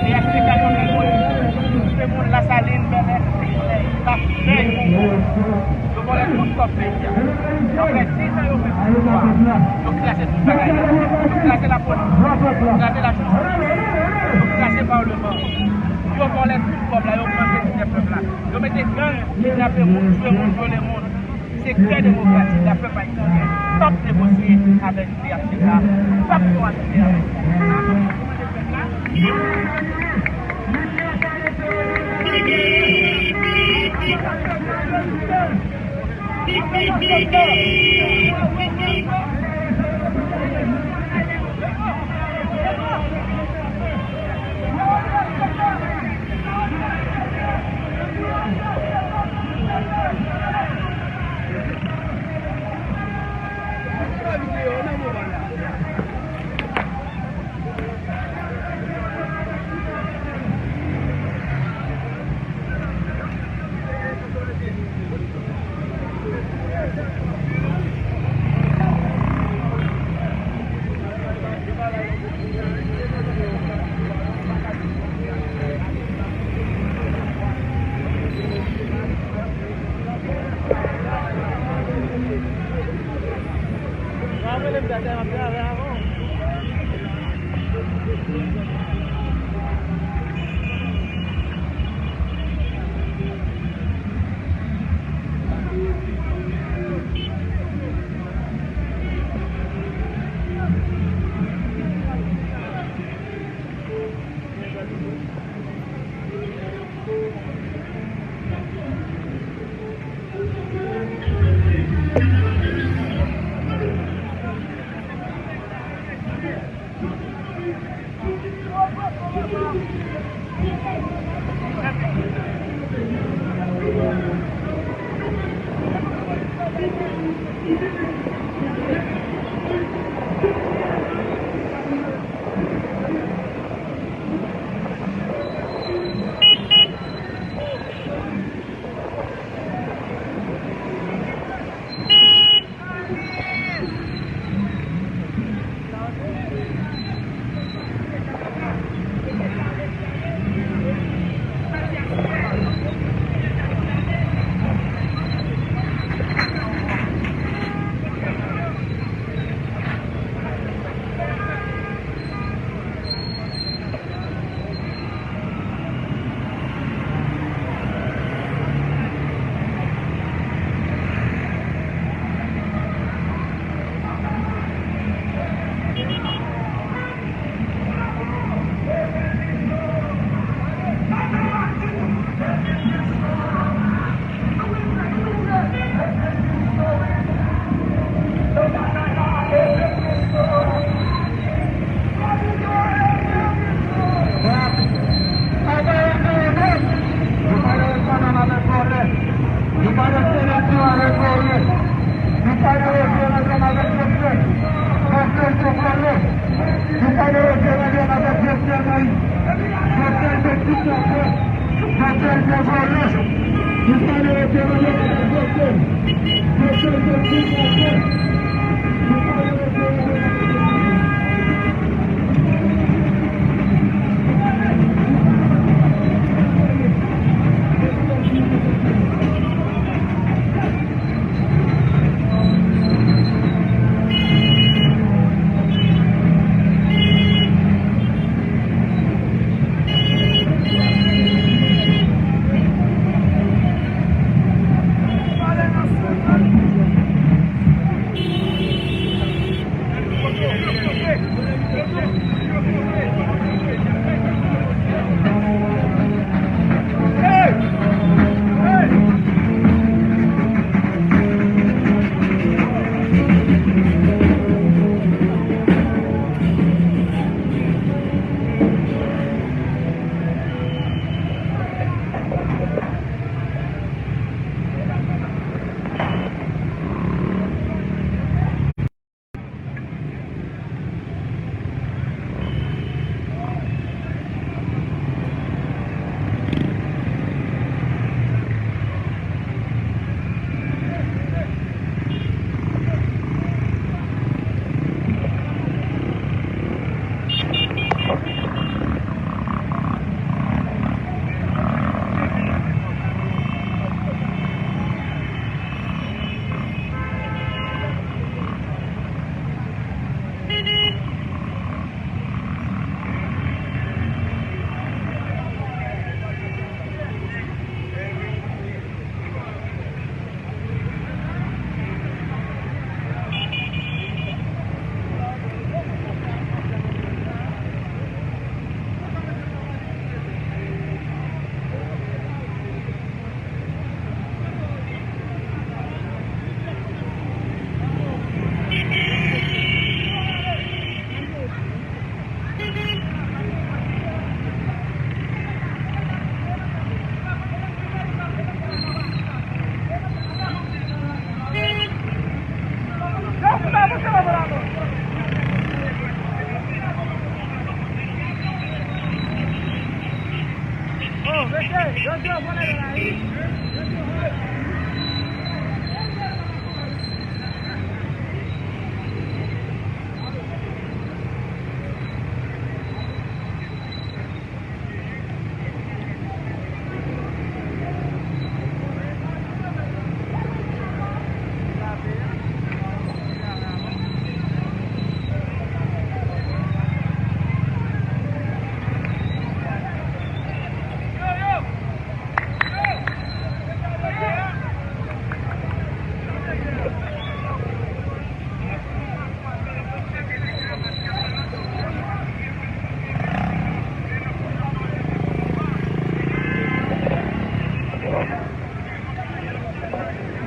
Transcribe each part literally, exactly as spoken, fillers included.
P H T K yo menm, tout moun Lasalin, Bèlè, Solèy, Bafilèy, yo vòlè tout kòb peyi a. Sa fè diz an yo pran pouvwa. Yo kraze tout bagay la. Yo kraze lapolis. Yo kraze lajistis. Yo kraze palman. Yo vòlè tout kòb la. Yo pran kredit pèp la. Yo mete gang, kidnape moun, tchwe moun, vyole moun. Sektè demokratik la, pèp ayisyen p ap negosye avèk P H T K, p ap fè yon ateliye avèk yo.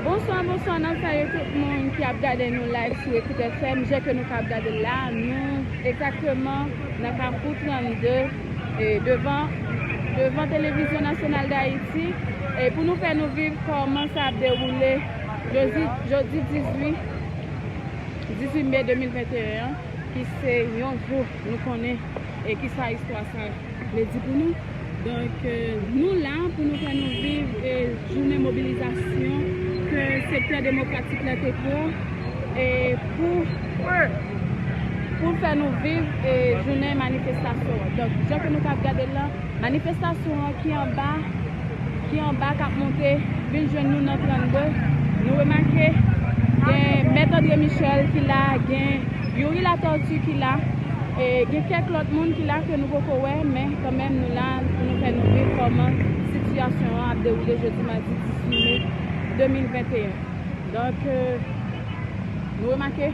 Bonswa, bonswa, n ap salye tout moun ki ap gade nou live sou Ecoute F M. Jan ke nou ka ap gade l la, nou egzakteman nan Kafou trannde, e, devan, devan Televizyon Nasyonal d Ayiti, e, pou nou fè nou viv kòman sa ap dewoule jodi, jodi dizuit, dizuit me de mil venteyen an, ki se yon jou nou konnen, e, kisa istwa sa vle di pou nou. Donk, e, nou la pou nou fè nou viv, e, jounen mobilizasyon ke Sektè Demokratik la te pran, e, pou, pou fè nou viv, e, jounen manifestasyon an. Donk, jan ke nou ka ap gade l lan, manifestasyon an ki anba, ki anba, k ap monte, vin jwenn nou nan trannde. Nou remake, gen Mèt André Michel ki la, gen Youri Latortue ki la, e gen kèk lòt moun ki la ke nou poko wè, men kanmenm nou la pou nou fè nou viv kòman sitiyasyon an ap dewoule jodi madi dizuit me de mil venteyen. Donk, e, nou remake,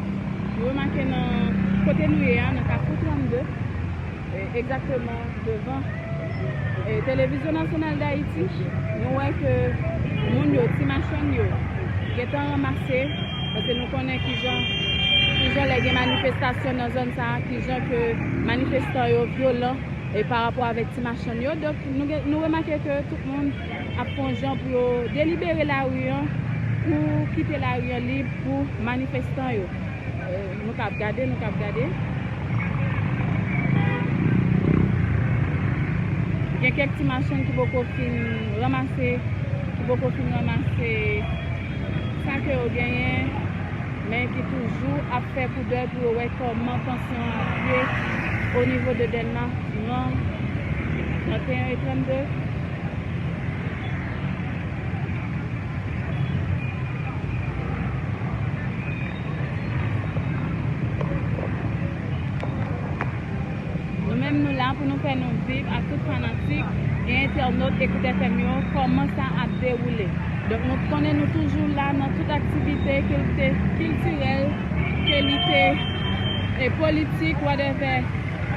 nou remake nan kote nou ye a, nan Kafou trannde, e, egzakteman devan, e, Televizyon Nasyonal d Ayiti, nou wè ke moun yo, ti machann yo, gentan ranmase, paske nou konnen kijan, kijan lè gen manifestasyon nan zòn sa a, kijan ke manifestan yo vyolan, e, pa rapò avèk ti machann yo. Donk, nou gen, nou remake ke tout moun ap fè yon jan pou yo delibere lari an, pou kite lari an lib pou manifestan yo. E, nou ka ap gade, nou ka ap gade. Gen kèk ti machann ki poko fin ranmase, ki poko fin ranmase sa ke yo genyen, men ki toujou ap fè koudèy pou yo wè kòman tansyon an ap ye o nivo de Dèlma, nan trannteyen e trannde. Nou menm nou la pou nou fè nou viv ak tout fanatik e entènot Ecoute F M yo kòman sa ap dewoule. Donk, nou konnen nou toujou la nan tout aktivite, ke li te kiltirèl, ke li te, e, politik, whatever,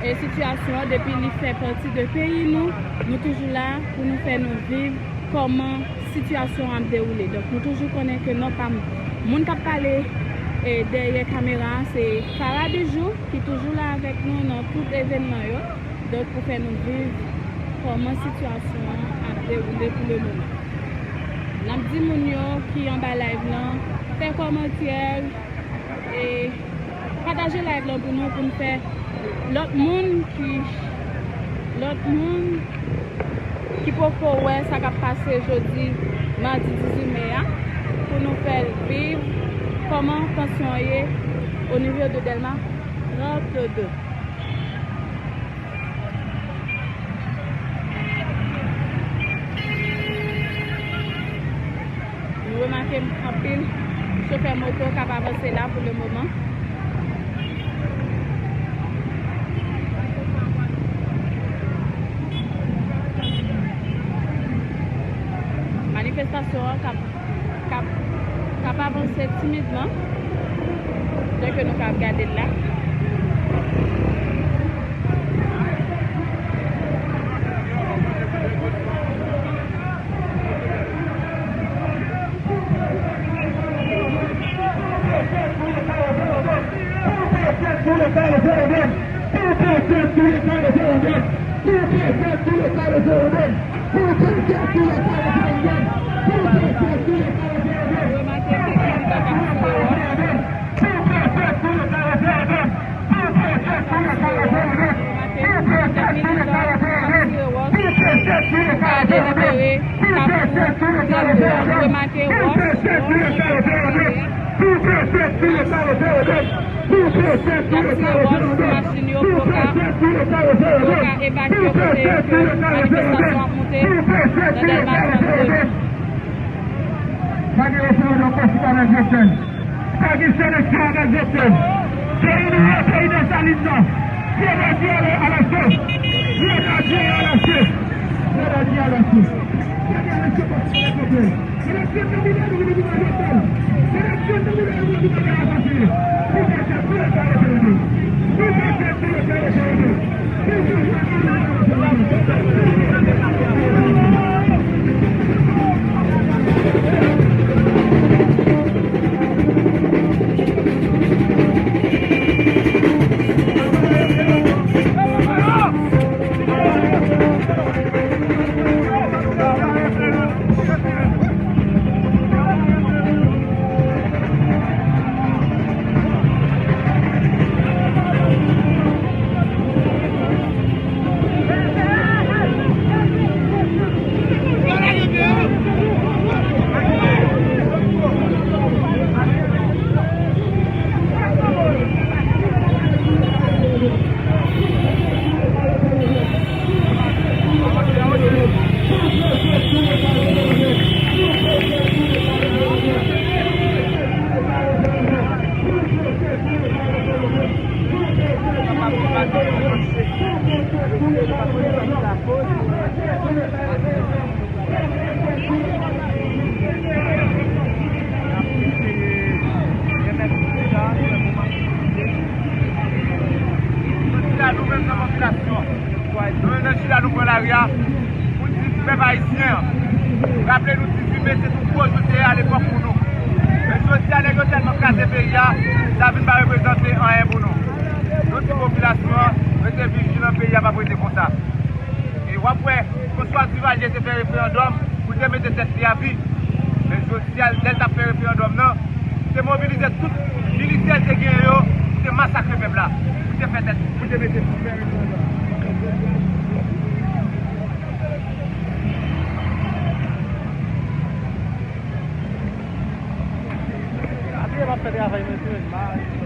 e, sitiyasyon an, depi li fè pati de peyi nou, nou toujou la pou nou fè nou viv kòman sitiyasyon an ap dewoule. Donk, nou toujou konnen ke non pa m, moun k ap pale, e, dèyè kamera a, se Farah Bijou, ki toujou la avèk nou nan tout evènman yo. Donk, pou fè nou viv kòman sitiyasyon an ap dewoule pou le moman. N ap di moun yo ki anba live lan, fè kòmantè, e pataje live lan pou nou, pou n fè lòt moun ki, lòt moun ki poko wè sa k ap pase jodi madi dizuit me a, pou nou fè l viv kòman tansyon an ye o nivo de Dèlma trannde. Nou remake anpil chofè moto k ap avanse la pou le moman. Manifestasyon an k ap k ap, k ap avanse timidman, jan ke nou ka ap gade l la. Remake ke kèk militan k ap tire wòch. Remake ke kèk militan k ap tire wòch. Gade Kafou Trèlve a, nou remake wòch, wòch ki te fè. Y ap tire wòch sou machin yo pou yo ka, pou yo ka evakye kote ke manifestasyon ap moute nan Dèlma trannde. Pa gen referandòm posib avèk Jovenel. Pa gen seleksyon avèk Jovenel. Peyi nou an, peyi Desalin nan. Pyodadi alaso. Pyodadi alaso. Pyodadi alaso. Pa gen eleksyon posib avèk Jovenel. Eleksyon nan Gouvènman, Gouvènman Jovenel. Eleksyon nan Gouvènman, Gouvènman Jovenel. Pou fè sa, pou fè sa, pou fè sa. Jodi a, nou menm nan popilasyon, nou menm nan chita, nou pran lari a pou di pèp ayisyen an, raple nou dizuit me se te yon gwo jou te ye alepòk pou nou. Men jodi a, nèg yo tèlman kraze peyi a, sa vin pa reprezante anyen pou nou. Nou di popilasyon an, rete vijilan, peyi a p ap rete konsa. E w ap wè, François Duvalier te fè referandòm pou l te mete tèt li a vi. Men jodi a, lè l t ap fè referandòm nan, li te mobilize tout militè l te genyen yo, pou te masakre pèp la, pou te fè tèt, pou te mete, pou fè referandòm. Apiye m ap fè travay mwen, sou men.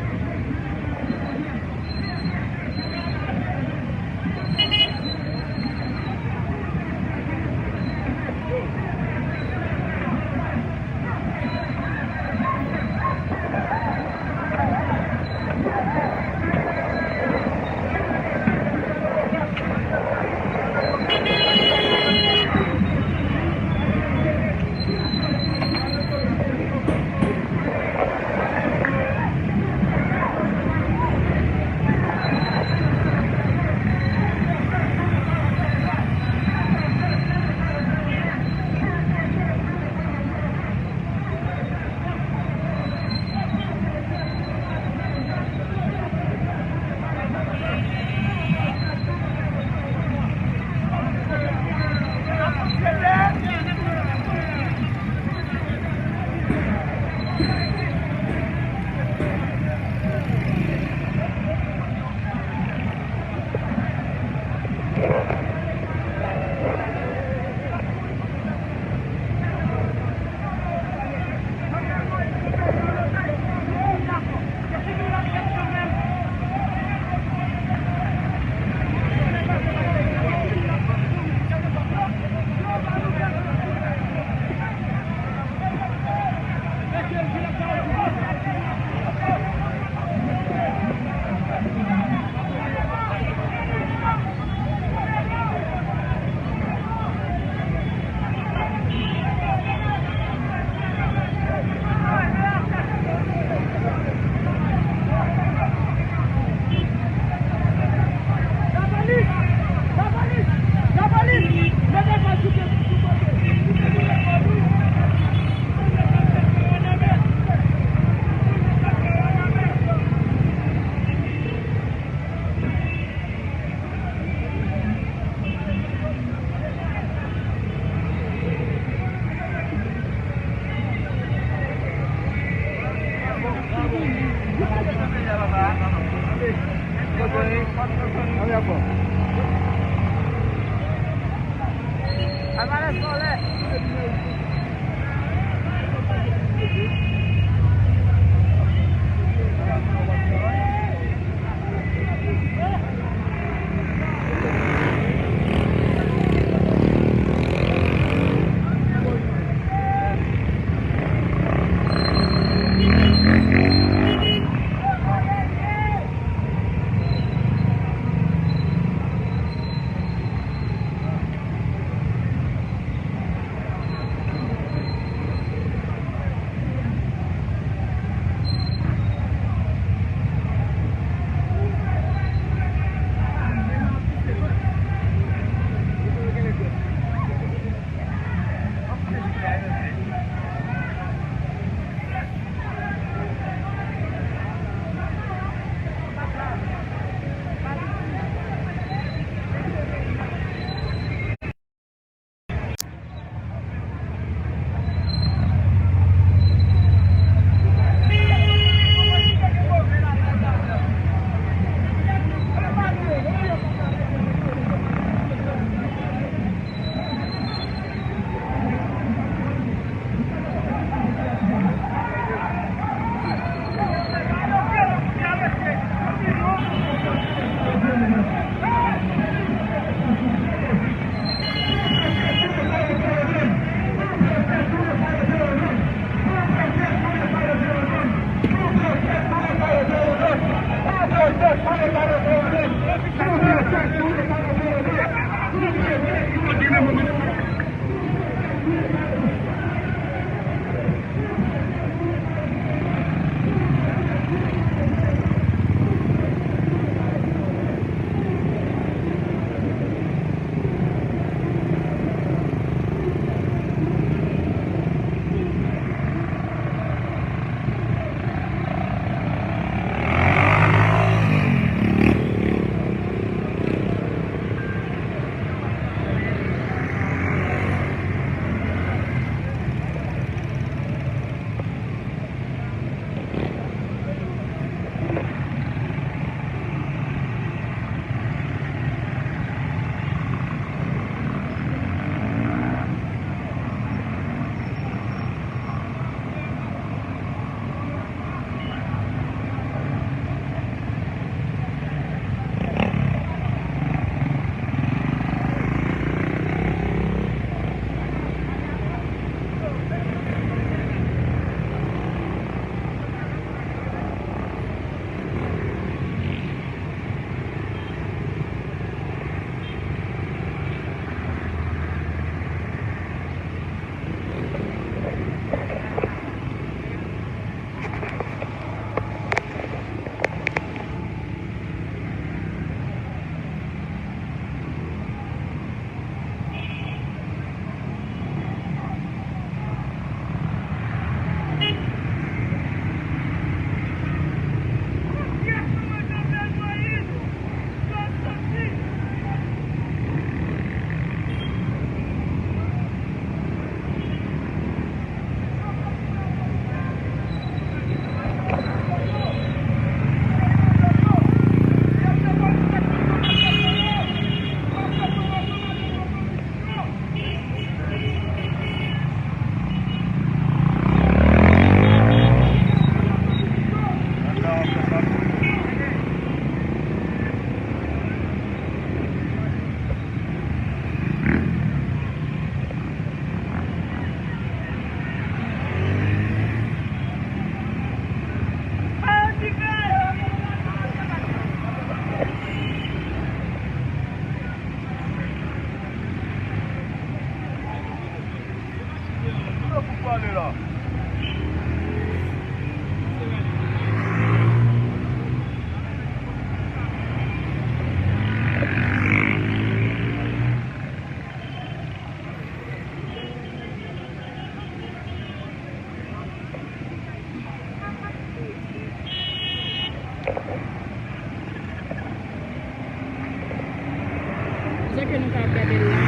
Jan ke nou ka ap gade l la,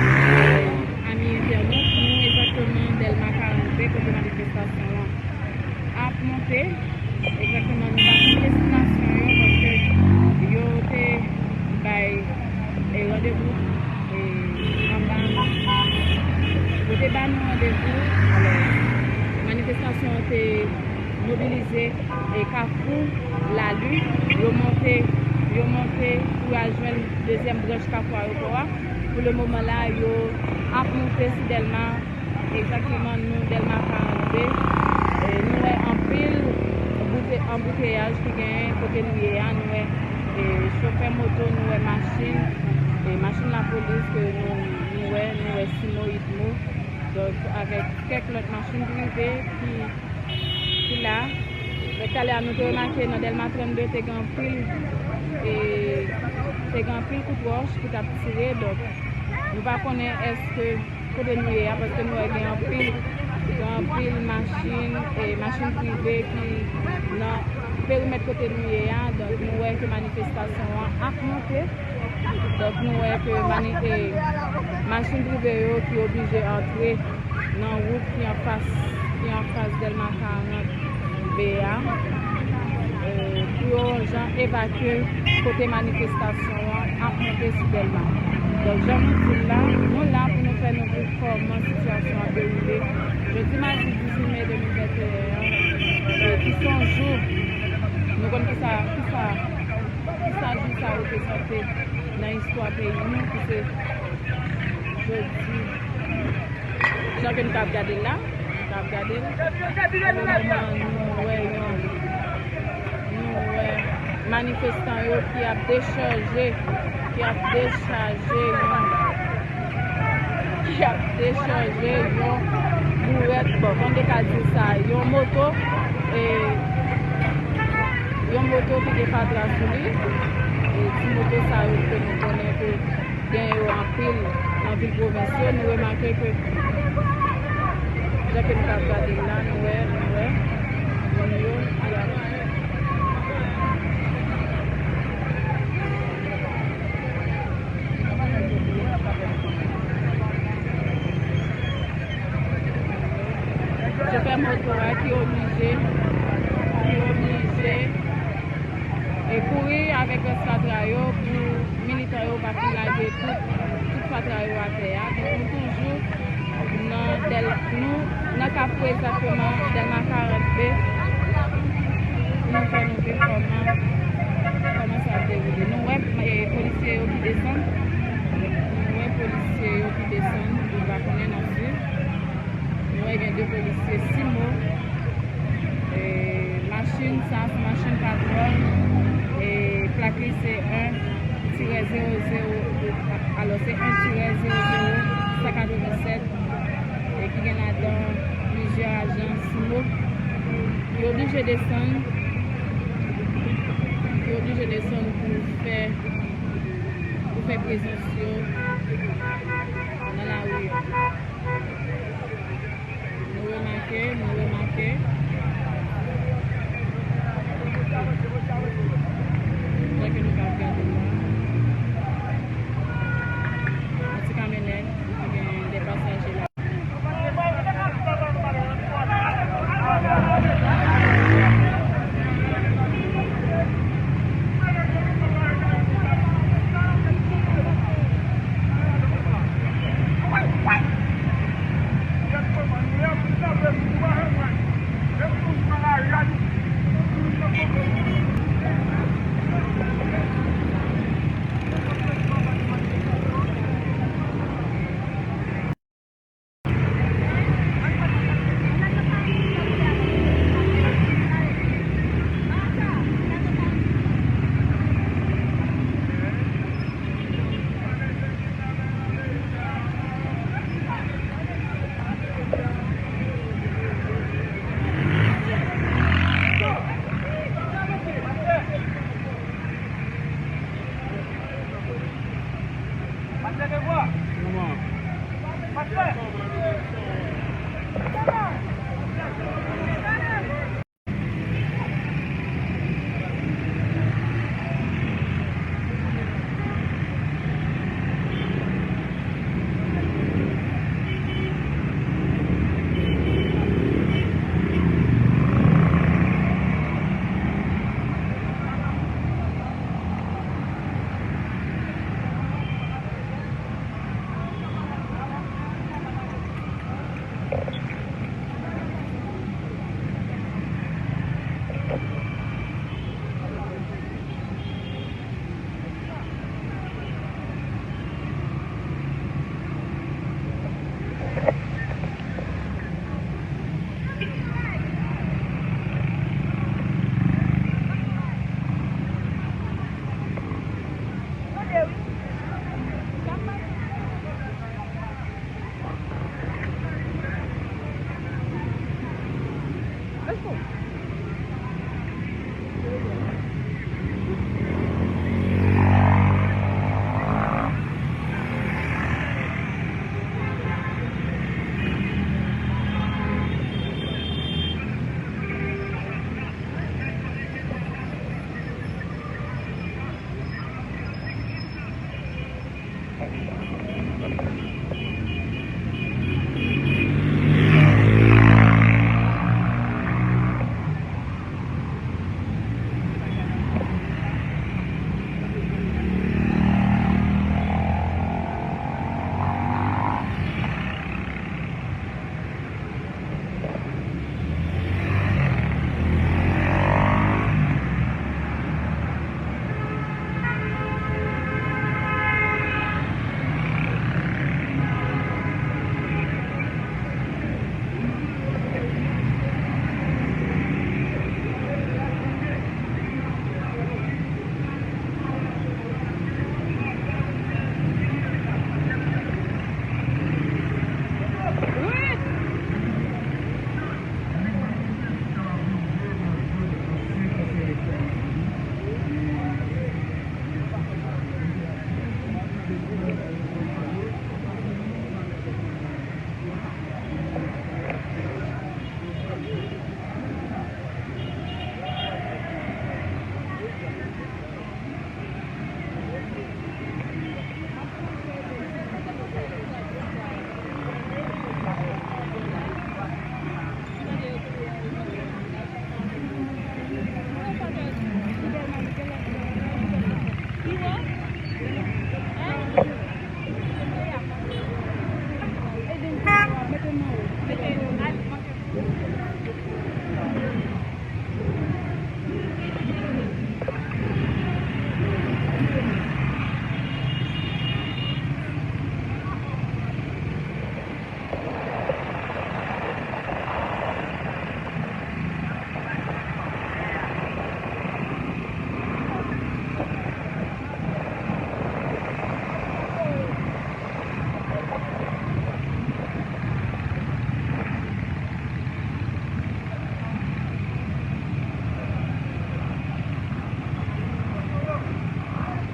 ami entènot, nou egzakteman Dèlma karannde, kote manifestasyon an ap monte. Egzakteman, nou pa konn destinasyon yo, paske yo te bay, e, randevou, e, anba Nou randevou, alò, manifestasyon an te mobilize e Kafou Lali, yo monte, yo monte pou y al jwenn dezyèm branch Kafou Ayewopò a. Pou le moman la, yo ap monte sou Dèlma, egzakteman, nou Dèlma karannde. E nou wè anpil boute-, anbouteyaj ki genyen kote nou ye a. Nou wè, e, chofè moto, nou wè machin, e, machin lapolis ke nou, nou wè, nou wè Simo, Itmo. Donk, avèk kèk lòt machin prive ki, ki la. Donk, talè a, nou te remake nan Dèlma trannde, te gen anpil, e, te gen anpil kout wòch ki t ap tire. Donk, nou pa konnen èske kote nou ye a, paske nou wè gen anpil, gen anpil machin, e, machin prive ki nan perimèt kote nou ye a. Donk, nou wè ke manifestasyon an ap monte. Donk, nou wè ke mani-, e, machin prive yo ki oblije antre nan wout ki anfas, ki anfas Dèlma karant B a, e, pou yo jan evakye kote manifestasyon an ap monte sou Dèlma. Donk, jan nou di l la, nou la pou nou fè nou viv kòman sitiyasyon an dewoule jodi madi dizuit me de mil venteyen an, e, ki se yon jou, nou konn kisa, kisa, kisa jou sa reprezante nan istwa peyi nou, ki se jodi, jan ke nou t ap gade l la, nou t ap gade l. Pou le moman, nou wè yon, nou wè manifestan yo ki ap dechaje, ki ap dechaje yon, ki ap dechaje yon bourèt, bon, kòm te ka di sa, yon moto, e yon moto ki gen fatra sou li, e ti moto sa yo ke nou konnen ke gen yo anpil nan vil pwovens yo. Nou remake ke, jan ke nou t ap gade l la, nou wè, nou wè moun yo ki ap chofè moto a ki oblije, ki oblije e kouri avèk rès fatra yo pou militan yo pa fin lage tout, tout fatra yo atè a. Donk, nou toujou nan Dèl-, nou nan Kafou egzakteman, Dèlma karant B. Nou fè nou viv kòman, kòman sa ap dewoule. Nou wè, e, polisye yo ki desann. Nou wè polisye yo ki desann. Nou pa konnen, n ap swiv. Nou wè gen de polisye Simo. E, machin sa, se machin patwòl. E, plak li se en tirè zewo zewo, alò, se en tirè zewo zewo san katrevennsèt. E ki gen ladan plizyè ajan Simo. Yo oblije desann. Yo oblije desann pou fè, pou fè prezans yo nan lari yo. Nou remake, nou remake. Jan ke nou ka gade la. Yon ti kamyonèt ki gen de pasaje la.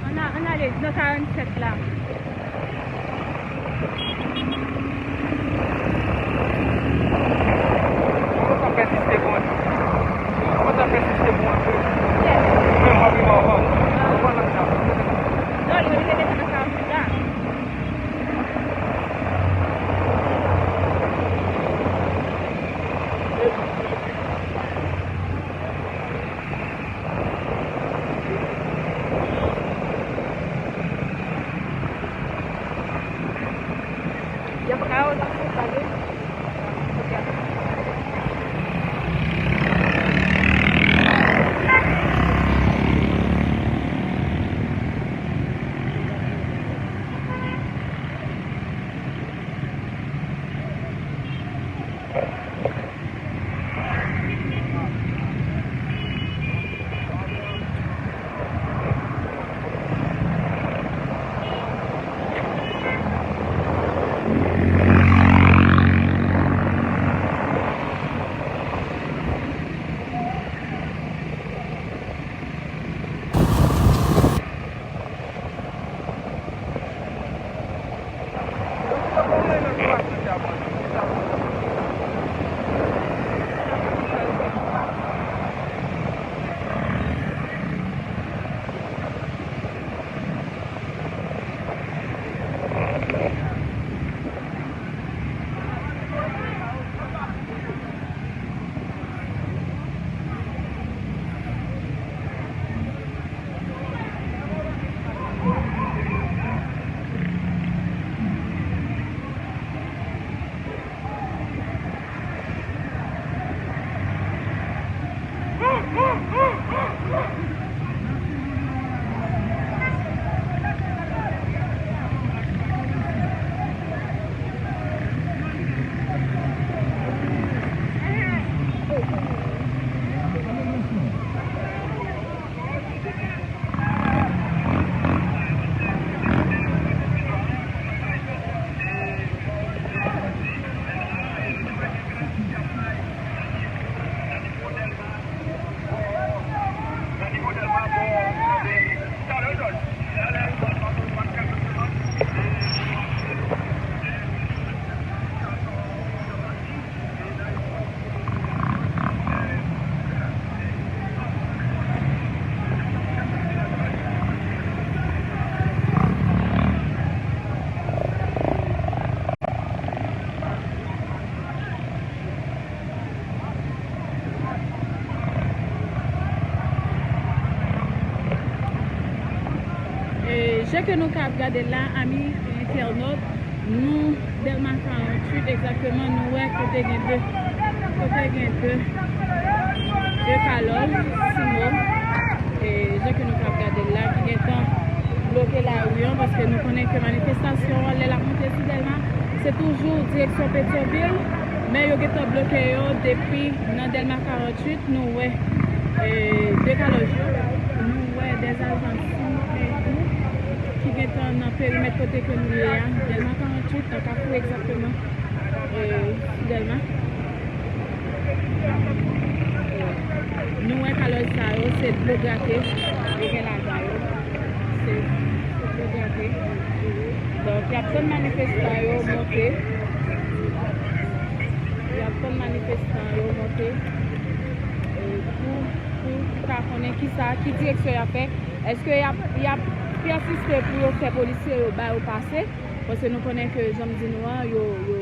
Ann a-, ann ale nan karannsèt la. Kòman sa fè si se bon? Kòman sa fè si se bon antre? Ou menm w ap rive anvan. Ou pran lòt la. Non, li rive deja nan karannsèt la. Ke nou ka ap gade la, ami entènòt, nou Dèlma karanntuit egzakteman, nou wè kote gen de, kote gen de, de kalòj, simo, e jan ke nou ka ap gade la, ki gentan bloke lari an, paske nou konnen ke manifestasyon an, lè l ap monte sou Dèlma, se toujou direksyon Petyonvil, men yo gentan bloke yo depi nan Dèlma karanntuit, nou wè, e, de kalòj yo, nou wè de ajan simo ki gentan nan perimèt kote ke nou ye a, Dèlma karanntuit, nan Kafou egzakteman, e, sou Dèlma. E, nou wè kalòj sa yo, se dlo grate yo gen ladan yo. Se, se dlo grate. Donk, y ap tann manifestan yo monte. Y ap tann manifestan yo monte, e, pou, pou ta konnen kisa, ki direksyon y ap fè. Èske y ap, y ap pèsiste pou yo fè polisye yo ba yo pase? Paske nou konnen ke, jan m di nou an, yo, yo,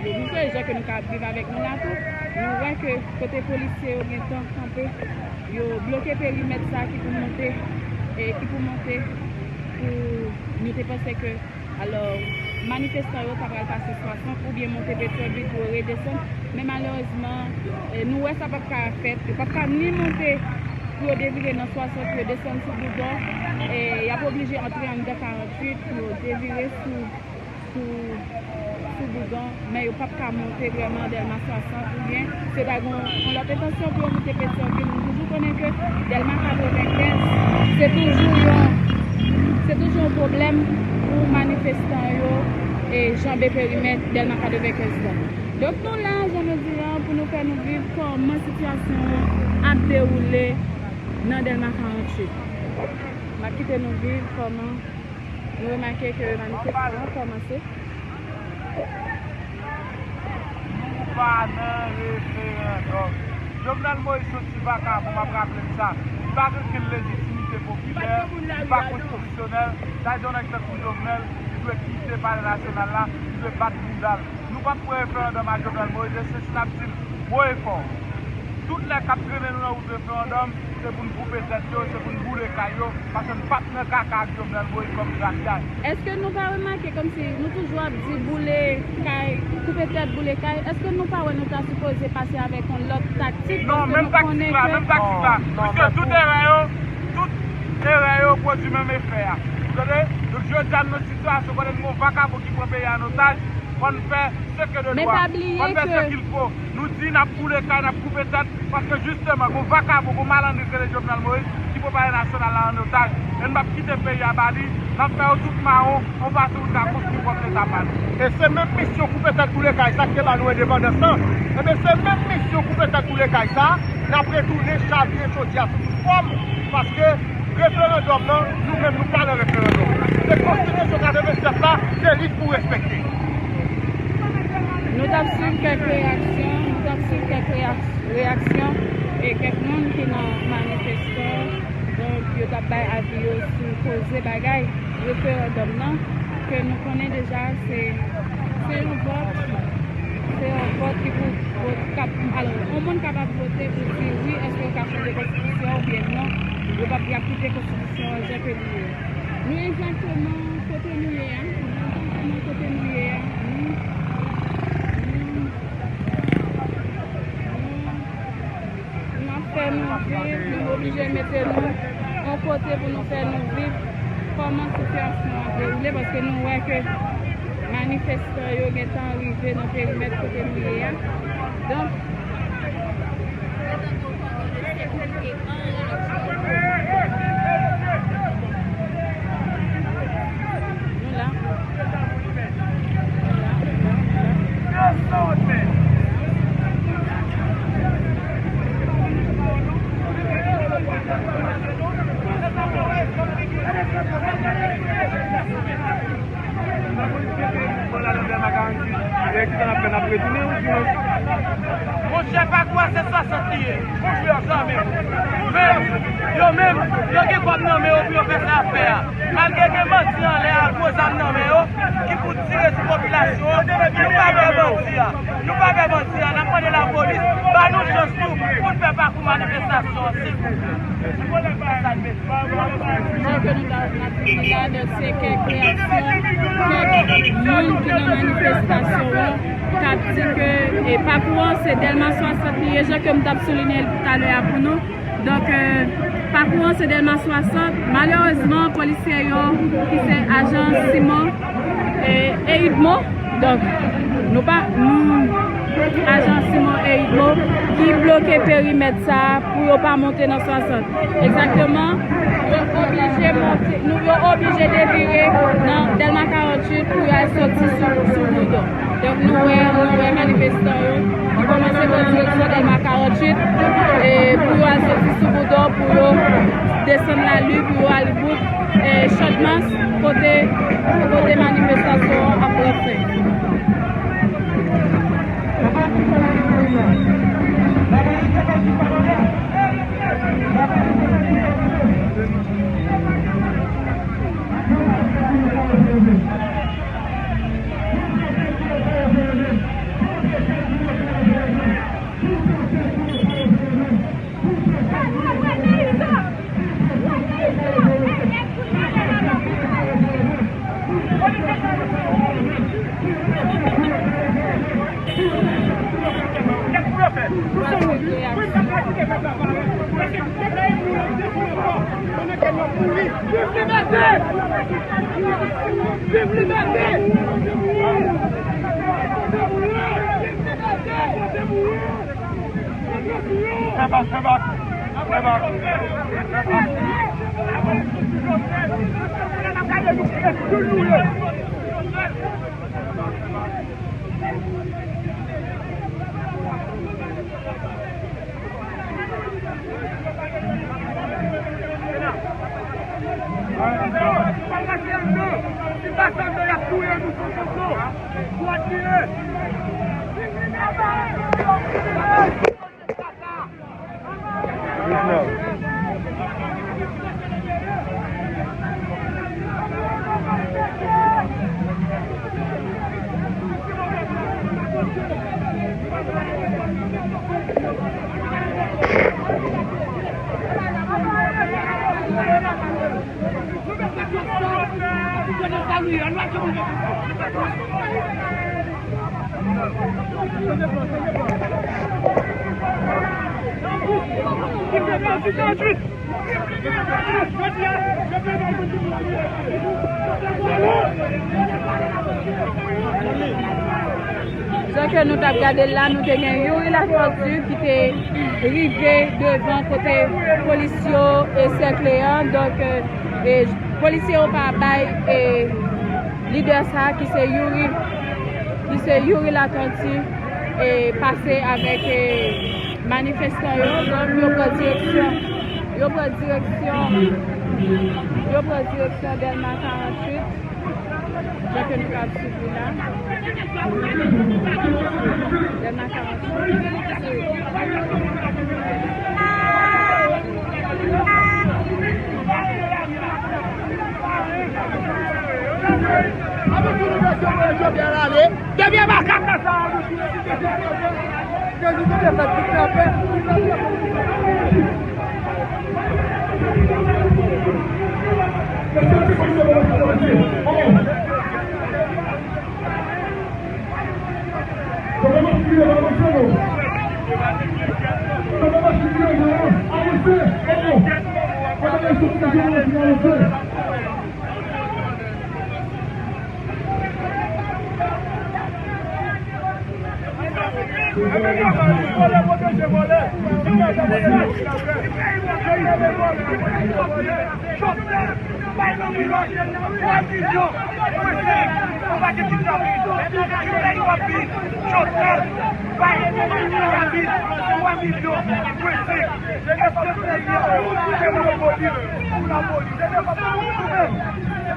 yo rive, jan ke nou ka ap viv avèk nou la tou. Nou wè ke kote polisye yo gentan kanpe, yo bloke perimèt sa ki pou monte, e ki pou monte, pou nou te panse ke, alò, manifestan yo ta pral pase swasant oubyen monte Petyonvil pou yo redesann. Men malerezman, e, nou wè sa p ap ka fèt. Yo p ap ka ni monte pou yo devire nan swasant pou yo desann sou Boudon. E, y ap oblije antre anndan karanntuit pou yo devire sou, sou, sou Boudon. Men yo p ap ka monte vrèman Dèlma swasant oubyen se ta gen yon lòt entansyon pou yo monte Petyonvil. Nou toujou konnen ke Dèlma katrevenkenz, se toujou yon, se toujou yon pwoblèm pou manifestan yo e janbe perimèt Dèlma katrevenkenz la. Donk, nou la, jan nou di a, pou nou fè nou viv kòman sitiyasyon an ap dewoule nan Dèlma karanntuit. M ap kite nou viv kòman nou remake ke manifestasyon an kòmanse. Nou pa nan referandòm. Jovenel Moïse se yon ti vakabon, m ap raple n sa. Li pa gen okenn lejitimite popilè, li pa konstitisyonèl. Sa vle di yon nèg tankou Jovenel, li dwe kite Palè Nasyonal la, li dwe bat bounda l. Nou p ap pran referandòm ak Jovenel Moïse, e se si n ap di l wo e fò. Tout nèg k ap trennen nou nan wout referandòm, se pou n koupe tèt yo, se pou n boule kay yo, paske n p ap nan kaka ak Jovenel Moïse kòm grasyay. Èske nou pa remake kòmsi nou toujou ap di boule kay, koupe tèt, boule kay? Èske nou pa wè nou ta sipoze pase avèk yon lòt taktik? Non, menm taktik la, menm taktik la. Piske tout erè yo, tout erè yo pwodui menm efè a. Ou tande? Donk, jodi a, nou nan sitiyasyon kote n gen yon vakabon ki pran peyi a an otaj, fò n fè ce que de droit. Fò n fè ce qu'il faut. Nou di n ap boule kay, n ap koupe tèt, paske jisteman, gon vakabon, gon malandren ki rele Jovenel Moïse, ki pran Palè Nasyonal la an otaj. E n p ap kite peyi a ba li, n ap fè yo tout mawon, yon fason pou n ka konstwi pwòp Leta pa nou. E se menm misyon koupe tèt boule kay sa ki te ba nou endepandans lan. Ebyen, se menm misyon koupe tèt boule kay sa, n ap retounen chavire jodi a sou tout fòm, paske referandòm nan, nou menm, nou pa nan referandòm. Se konstitisyon katrevennsèt la, se li k pou respekte. Nou t ap swiv kèk reyaksyon, nou t ap swiv kèk reyak-, reyaksyon e kèk moun ki nan manifestan, donk, yo t ap bay avi yo sou koze bagay referandòm nan, ke nou konnen deja se, se yon vòt, se yon vòt ki pou vot, k ap, alò, yon moun kapab vote pou di wi, èske yo ka chanje konstitisyon an oubyen non, yo p ap, y ap kite konstitisyon an jan ke li ye. Nou egzakteman kote nou ye a, nou egzakteman kote nou ye a, nou, nou, nou, nou ap fè nou viv, nou oblije mete nou yon kote pou nou fè nou viv kòman sitiyasyon an dewoule, paske nou wè ke manifestan yo gentan rive nan perimèt kote nou ye a. Donk, nou la. Monchè, pakou a se swasant li ye. Zanmi. Men, yo menm, yo gen kòb nan men yo pou yo fè sa y ap fè a. Malgre gen bandi anlè a, gwo zam nan men yo, ki pou tire sou popilasyon an, nou pa pè bandi a. Nou pa pè bandi a. N ap mande lapolis, ba nou chans tou, pou n fè pakou manifestasyon an, silvouplè. Jan ke nou ta, n ap di nou la, donk, se kèk reyaksyon, kèk moun ki nan manifestasyon an, k ap di ke, e, pakou an, se Dèlma swasant li ye, jan ke m t ap soulinye l talè a pou nou. Donk, e, pakou an, se Dèlma swasant. Malerezman, polisye yo, ki se ajan Simon, e, e Edmond, donk, nou pa, nou, ajan Simon e Idmo ki bloke perimèt sa a pou yo pa monte nan swasant. Egzakteman, yo oblije monte, nou, yo oblije devire nan Dèlma karanntuit pou yo al soti sou, sou Boudon. Donk, nou wè, nou wè manifestan yo ki kòmanse pran direksyon Dèlma karanntuit, e pou yo al soti sou Boudon, pou yo desann lari, pou yo al bout e Chadmas, kote, kote manifestasyon an ap rantre. Viv libète! Viv libète! Fè bak, fè bak. Fè bak. Jan ke nou t ap gade l la, nou te gen Youri Latortue ki te rive devan kote polis yo e sèkle an. Donk, e, e, polisye yo pa bay, e, lidè sa a ki se Youri, ki se Youri Latortue, e, pase avèk, e, manifestan yo. Donk, yo pran direksyon, yo pran direksyon, yo pran direksyon Dèlma karanntuit. Jan ke nou ka swiv li la. Dèlma karanntuit. Depi makak la sa.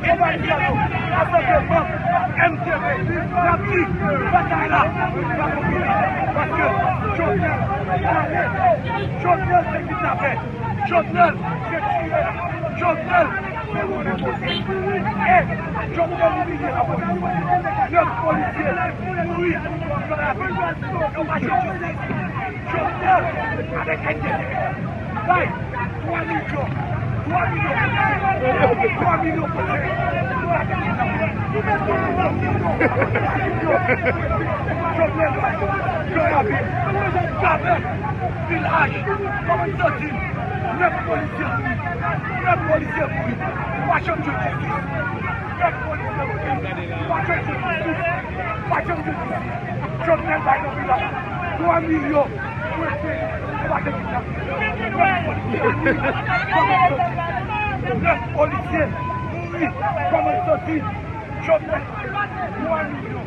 Jovenel Jeannot, antanke manm M T V, n ap di, batay la pa konpli, paske Jovenel ale, Jovenel se kidnapè, Jovenel se tirè, Jovenel se vòlè polis. E Jovenel imilye lapolis. Nèf polisye mouri nan lavi. Yo pa jwenn jistis. Jovenel avèk M T V bay twa milyon, twa milyon, twa milyon polisye. Jovenel bay Gran Ravin, Vilaj, Kòmandan Santin, nèf polisye mouri. Nèf polisye mouri. Pa janm jwenn jistis. Nèf polisye mouri. Pa janm jwenn jistis. Pa janm jwenn jistis. Jovenel bay nan Vilaj twa milyon. Nèf polisye mouri. Nèf polisye mouri. Kòmandan Santin. Jovenel, twa milyon.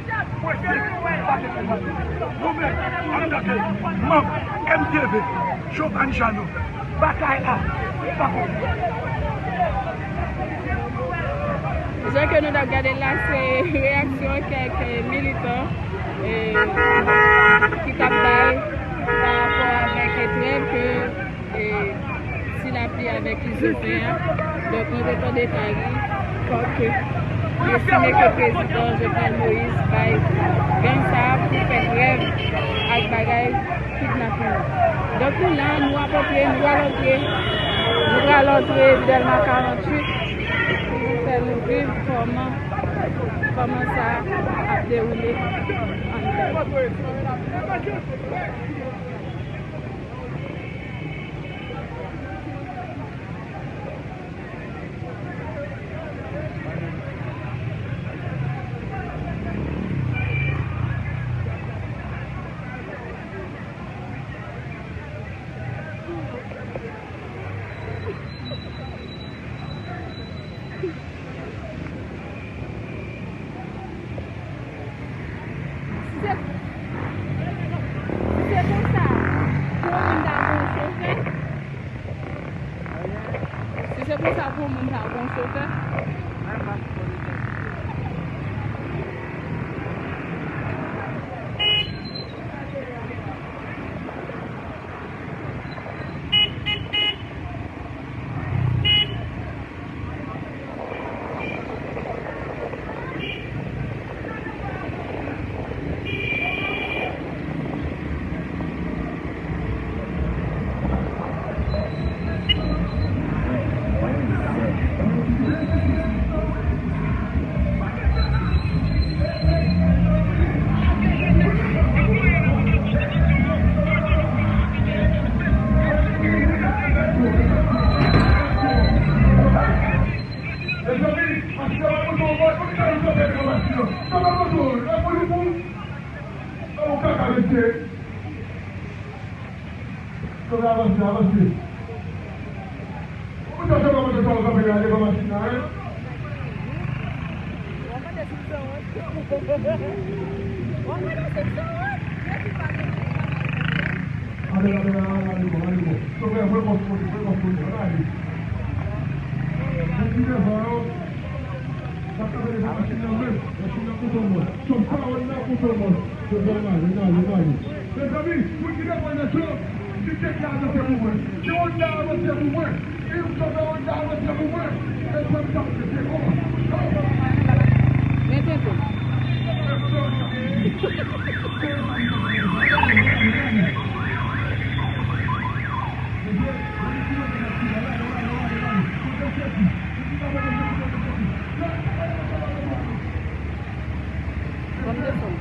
Nou menm, antanke manm M T V, Jovan Jeannot, batay la pa konpli. Jan ke nou t ap gade l la, se reyaksyon kèk militan, eh, ki t ap bay pa rapò avèk trèv ke e, Ti Lapli avèk Izo fè a. Donk, nou te tande Paris, kòm ke li estime ke prezidan Jovenel Moïse bay gang sa a pou fè trèv ak bagay kidnapin. Donk, nou la, nou apotre, nou pral antre, nou pral antre Dèlma karanntuit pou nou fè nou viv kòman, kòman sa ap dewoule anndan. Si se, si se konsa pou yon moun ta gon chofè, si se konsa pou yon moun ta gon chofè, Mezanmi, masin nan pa monte yon bò, kote sa yo sot fè nan masin nan? Sa pa monte yon bò, la pou li pou. Sa yon kaka, mesye. Kanpe, avanse, avanse. Ou ta fè kòman sa w kanpe la devan masin nan, en? Ale, ale, ale, ale, bon, ale, bon. Sovè, voye bòs kote, voye bòs kote, ann ale. Moun ki devan yo, sa kanpe devan machin nan menm, machin nan kote w mwen. Sou pawòl la kote w mwen. Sovè, ann ale, ann ale, ann ale. Mezanmi, moun ki devan nèt yo, si chèf la avanse pou mwen, si Honda avanse pou mwen, si chofè Honda avanse pou mwen, e pran sa se se kòman. Mete tou. Ban m desann.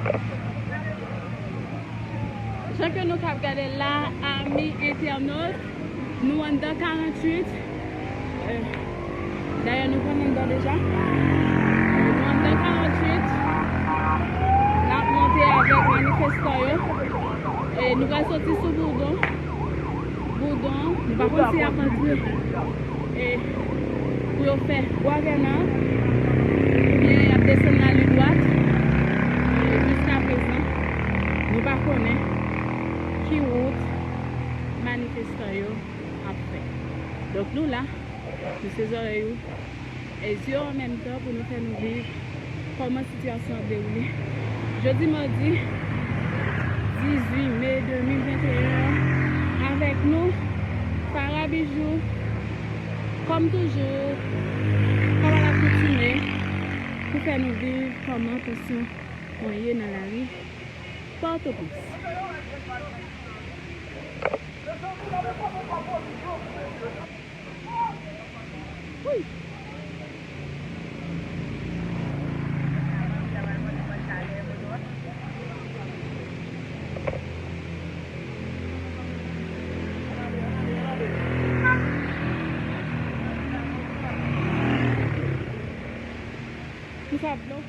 Jan ke nou kab gade la, ami entènot, nou anndan karanntuit. Eh, dayè, nou konn anndan deja. Nou anndan karanntuit. N ap monte avèk manifestan yo. E nou pral soti sou Boudon. Boudon, nou pa konn si y ap antre, e, pou yo fè Bwa Vèna, oubyen y ap desann lari dwat. E jiskaprezan, nou pa konnen ki wout manifestan yo ap fè. Donk, nou la, nou se zòrèy ou, e zye w an menm tan pou nou fè nou viv kòman sitiyasyon ap dewoule. Jodi madi dizuit me de mil venteyen an, avèk nou, Farah Bijou, kòm toujou, kòm alakoutume, pou fè nou viv kòman tansyon an ye nan lari Pòtoprens. Ki sa dlo?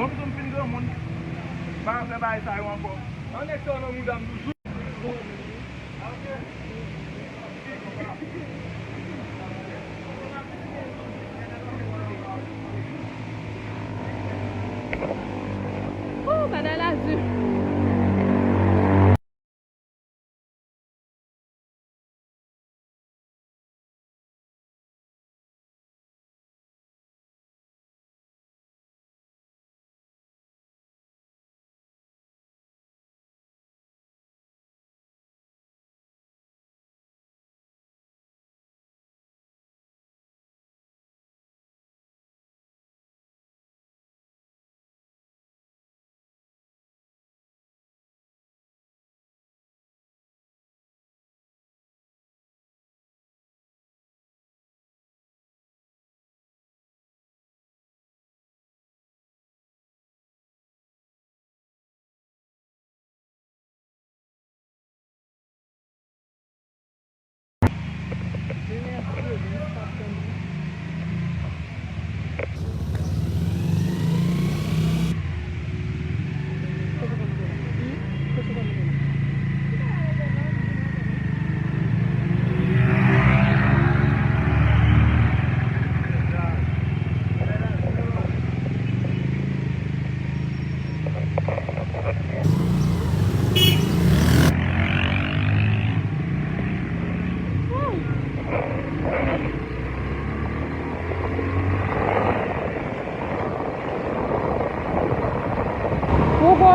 Bon, m fin granmoun. Pa fè bagay sa yo ankò. Ann nèg sa yo nan mouda m toujou. Ooh, bagay la di.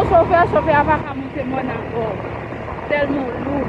Chofè, chofè a pa ka monte mòn ankò. Tèlman lou.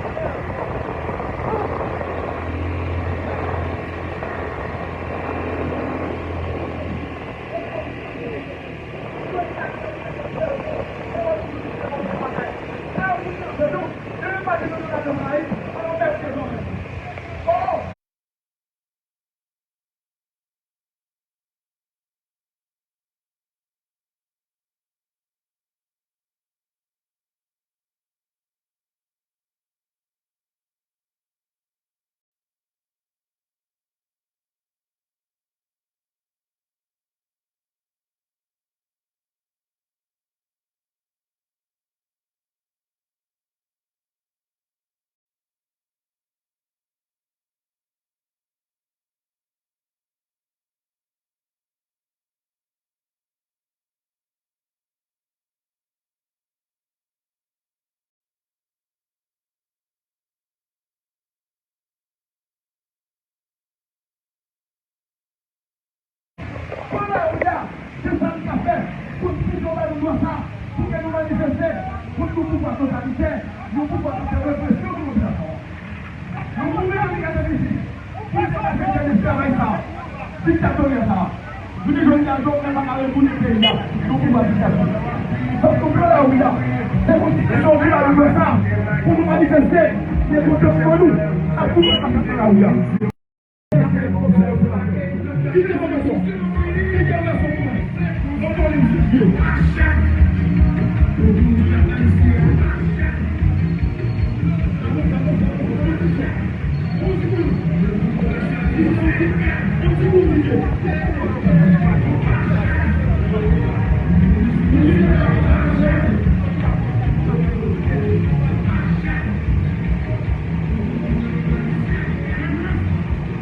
Pran lari a, se sa n ka fè. Konstitisyon ba nou dwa sa, pou ke nou manifeste kont yon pouvwa totalitè, yon pouvwa ki fè represyon sou popilasyon an. Nou mouri nan diktatè isit, pou nou te ka fè esklavaj sa, diktatorya sa. Jounen jodi a, Jovenel pa ka retournen peyi a, yon pouvwa diktatorya. Fòk nou pran lari a, se konstitisyon ki ba nou dwa sa, pou nou manifeste, se pwoteksyon nou, ak tout sa k ap nan lari a.